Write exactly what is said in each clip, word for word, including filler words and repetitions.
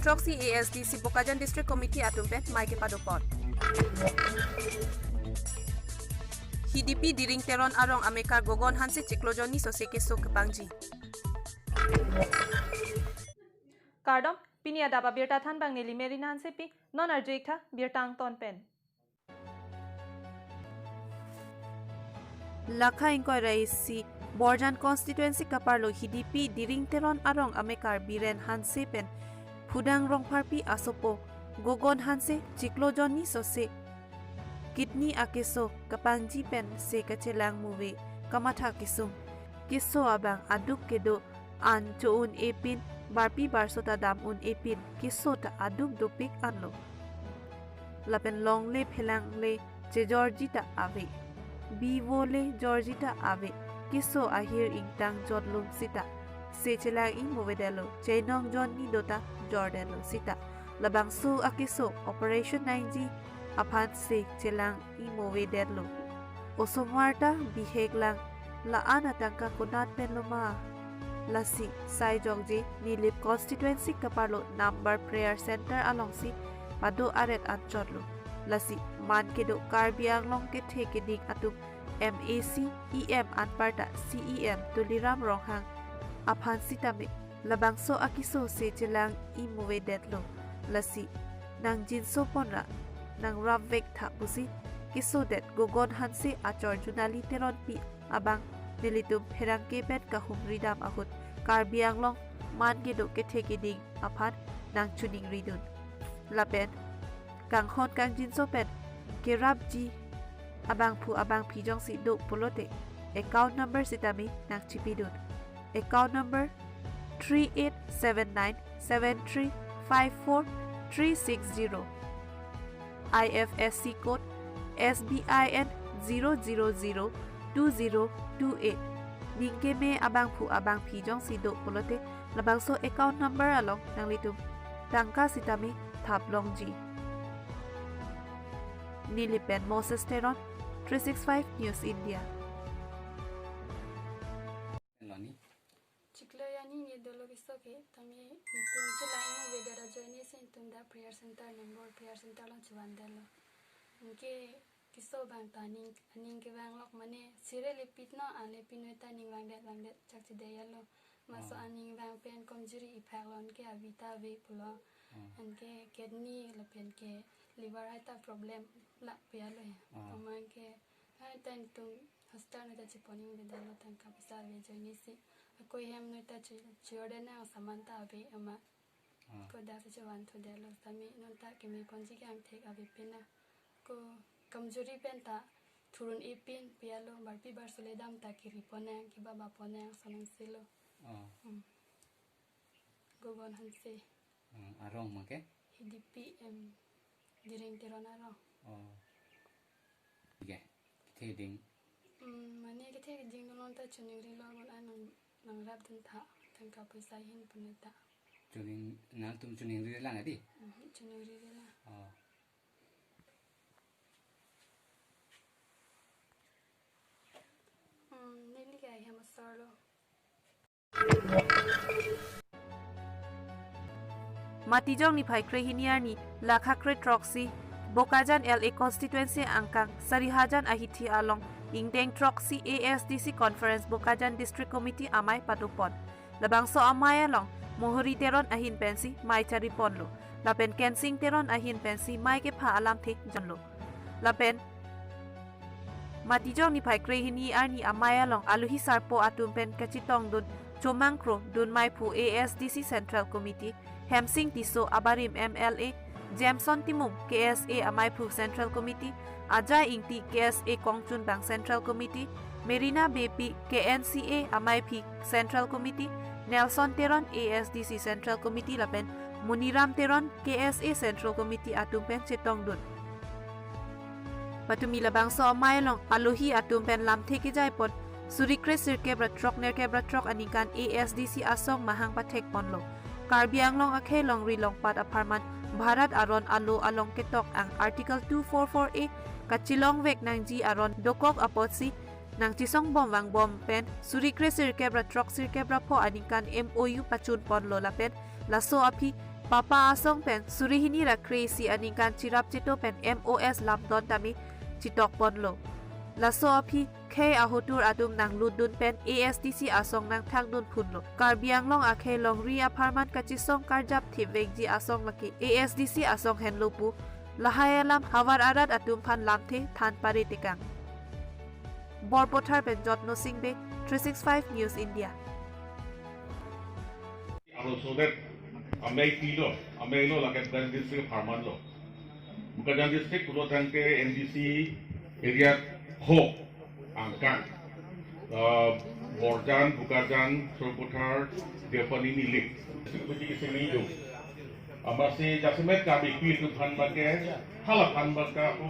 throksi A S D C Bokajan District Committee atum pen mei kepadopon. Hidipi Diring Teron arong amekar Gogon Hanse chiklo jonni sose keso kepangji. Kardom, pini adap abirta thanbang neli Merina Hansepi, non arju-ik tha birta angton pen. Lakha ingkoi ra isi Borjan constituency kaparlo Hidipi Diring Teron arong amekar Biren Hanse pen Phudang Rongpharpi asopo Gogon Hanse chiklo jonni sose kidney akeso kepangji pen se kachelang muve kamatha kesung. Keso abang aduk kedo an cho-un-e pin, barpi barso ta dam-un-e pin, keso ta aduk dopik anlo. Lapen longle phelangle chejorji ta ave. Bivole jorji ta ave. Keso ahir ingtang jotlum sita se chelang-i muvedetlo, chenong jonni do ta jordetlo sita. Labangso akeso operation nangji aphan se chelang-i muvedetlo. Osomar ta bihek lang, la-an atangka konat penlo ma? Lasi sai jokje Nilip constituency kaparlo Nambar Prayer Center alongsi pado aret anchotlo. Lasi man kedo Karbi Anglong kethe keding atum M A C, E M anparta C E M Tuliram Ronghang aphan sitame labangso akeso se chelang-i muvedetlo. Lasi nangjinsopon ra nangrapvek tha pusi kesodet Gogon Hanse achor Junali Teronpi abang nelitum pherangke pen kahumridam ahut Karbi Anglong man kedo kethe keding aphan nangchiningridun. Lapen kanghon kangjinso pen kerapji abangphu abangphi jongsi do pulote account number sitame nangchipidun. Account number three eight seven nine seven three five four three six zero. I F S C code S B I N zero zero zero two zero two eight. Ning keme abangphu abangphi jongsi do pulote labangso account number along nanglitum tangka sitame thap longji. Nilip pen Moses Teron, three six five News India. Loni. Chiklo jonni ne dolo keso ke, tame netum chelang-i muvedet ajoine si netum dak prayer center, Nambor prayer center along chevandetlo. Anke keso abang ta aning, aning kevang lok mane, sire lepit non, ale pinoi ta aning vangdet vangdet chakchedetlo. Laso, ah, aning vang pen komjuri iphak lo, anke avi ta ave pulo. Hmm. Anke kidney lapen ke liver hai ta problem la piyalo he. Ah. Amat ke hai ta netum hospital noi ta chepon-i muvedetlo, tangka poisa ave ajoine si. Ako hem noi ta che-, chejordetnang, saman ta ave amat. Ah. Ko dak si chevanthu detlo tame non ta kemeponji ke angthek ave pin na. Ko komjuri pen ta thurun-e pin piyalo, barpi barso le dam ta kiri ponnang, kebaba ponnang, sonong selo. Oh. Hmm. Gogon Hanse. Hmm, arong ma ke? Hidipi, em, Diring Teron arong. Oh. Oke, kethe ding. Hmm, mane kethe ding non ta chiningrilo, bon an nang, nangrapdun tha, tangka poisa ahin pune ta. Chining, nangtum chiningrilang adi? Mhm, chiningrilang. Oh. Hmm, neli ke ahem asor lo. Matijong niphai krehini arni lakha kre throksi Bokajan L A constituency angkang Sarihajan ahithi along ingdeng throksi A S D C conference Bokajan District Committee amei padopon. Labangso amei along Mohori Teron ahin pensi mei chariponlo. Lapen Kensing Teron ahin pensi mei kepha alamthe jonlo. Lapen Matijong niphai krehini arni amei along alohi sarpo atum pen kachetongdun chomangkro dun meiphu A S D C Central Committee, Hemsing Tisso abarim M L A, Jameson Timung K S A ameiphu Central Committee, Ajai Ingti K S A kongchunbang Central Committee, Merina Beypi K N C A ameiphi Central Committee, Nelson Teron A S D C Central Committee lapen Muniram Teron K S A Central Committee atum pen chetongdun. Patumi labangso amei along alohi atum pen lamthe kejaipon suri kre sirkep ra throk nerkep ra throk aningkan A S D C asong mahang pathekponlo. Karbi Anglong akhei longri longpat apharman Bharat aron alo along ketok ang Article two four four A kachelongvek nangji aron dokok apotsi nangchesongbom vangbom pen suri kre sirkep ra throk sirkep ra pho aningkan M O U pachunponlo lapen laso aphi Papa asong pen suri hini ra kre-isi aningkan chirap cheto pen M O S lamdon tame chitokponlo. Laso aphi khei ahotur atum nanglutdun pen A S D C asong nangthakdun phunlo. Karbi Anglong akhei longri apharman kachesong karjap thipvekji asong lake A S D C asong henlo pu lahai alam havar arat atum aphan lamthe than pare tekang. Borpathar pen Jotno Singh Bey, three six five News India. Arlosodet amei pilo, ameilo lake Bokajan district apharmanlo. Bokajan district pulo tangte M D C area ho angkang. Ah, Borjan, Bokajan, Sarupathar, Deopani, Nilip. District committee kesini do. Amatsi jasemet Karbipi atum aphan abangke, hala aphan abangke ako,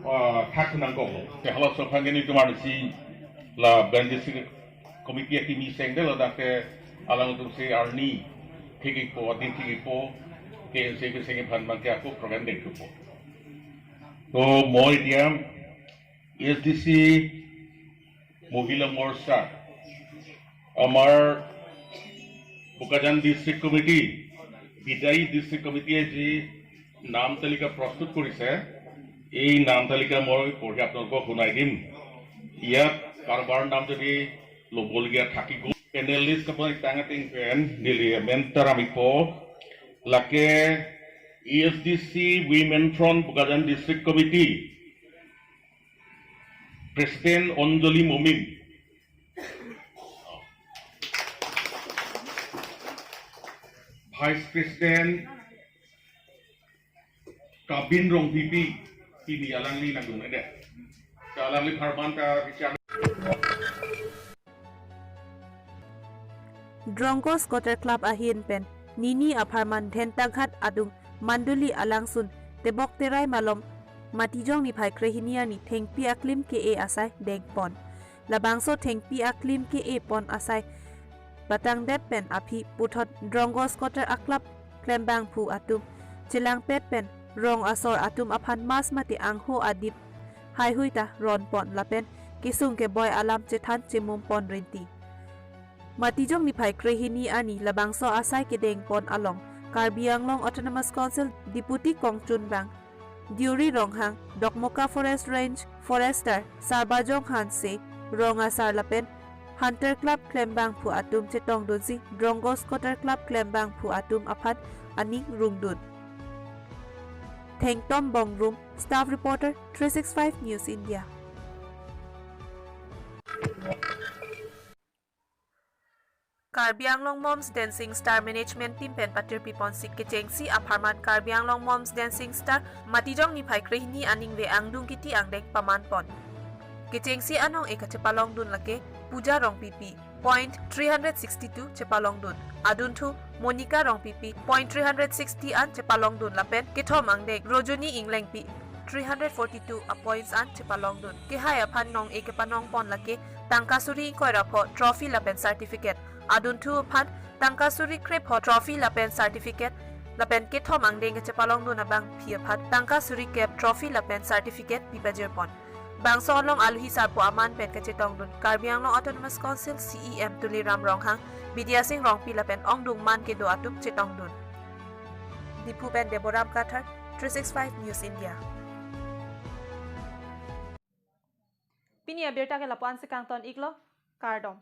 ah, thak nangkoklo. Te halaso aphan ke nelitum arnisi la Bokajan district committee akimi sengde ladak ke alangtum si arni thik-ikpo, adin thik-ikpo, K N C kesini aphan abangke ako program dengthupo. To moi dia A S D C Mohila Morcha, আমাৰ Bokajan District Committee, বিদায়ী District Committee-এ যি নাম তালিকা প্ৰস্তুত কৰিছে, এই নাম তালিকা মই পঢ়ি আপোনালোকক শুনাই দিম। ইয়াত কাৰোবাৰ নাম যদি ল'বলগীয়া থাকি গ'ল, panelist kapon tang ating pen neli amen ta ram-ikpo, lake A S D C Women Front Bokajan District Committee President Anjali Momin, Vice President Kabin Rongpipi, pini alangli nangdun ede. Alangli apharman ta bichar. Drongos Squatter Club ahin pen nini apharman Dhentaghat adung Manduli alangsun tebok terai malom Matijong niphai krehini arni thengpi aklim ke-e asai dengpon. Labangso thengpi aklim ke-e pon asai batangdet pen aphi puthot Drongos Squatter a-club klembangphu atum chelangpet pen rong asor atum aphan mas mate angho adip haihui ta ronpon lapen kesung keboi alam chethan chemum pon rinti. Matijong niphai krehini arni labangso asai kedengpon along Karbi Anglong Autonomous Council Deputy Kongchunbang Deuri Ronghang, Dokmoka Forest Range Forester Sarbajong Hanse, rong asar lapen Hunter Club klembangphu atum chetongdunsi Drongos Squatter Club klembangphu atum aphan aning rungdun. Thengtom Bongrung, staff reporter, three six five News India. Karbi Anglong Moms Dancing Star Management Team pen patirpi ponsi kechengsi apharman Karbi Anglong Moms Dancing Star Matijong niphai krehini aningve angdung kiti angdeng pamanpon. Kechengsi anong-e kachepalongdun lake Puja Rongpipi, point three hundred sixty-two chepalongdun. Adunthu Monica Rongpipi, point three hundred sixty an chepalongdun lapen kethom angdeng Rojoni Inglengpi, three hundred forty-two a points an chepalongdun. Kehai aphan nong-e kepanongpon lake tangka suri ingkoi ra pho trophy lapen certificate. Adunthu aphan tangka suri krepho trophy lapen certificate lapen kethom angdeng kachepalongdun abangpi aphan tangka suri kep trophy lapen certificate pipajirpon. Bangso along aluhi sarpo aman pen kachetongdun Karbi Anglong Autonomous Council C E M Tuliram Ronghang, Bidya Sing Rongpi lapen ongdung man kedo atum chetongdun. Diphu pen Deboram Kathar, three six five News India. Pini abirta ke lapu-an si kangton-iklo, kardom.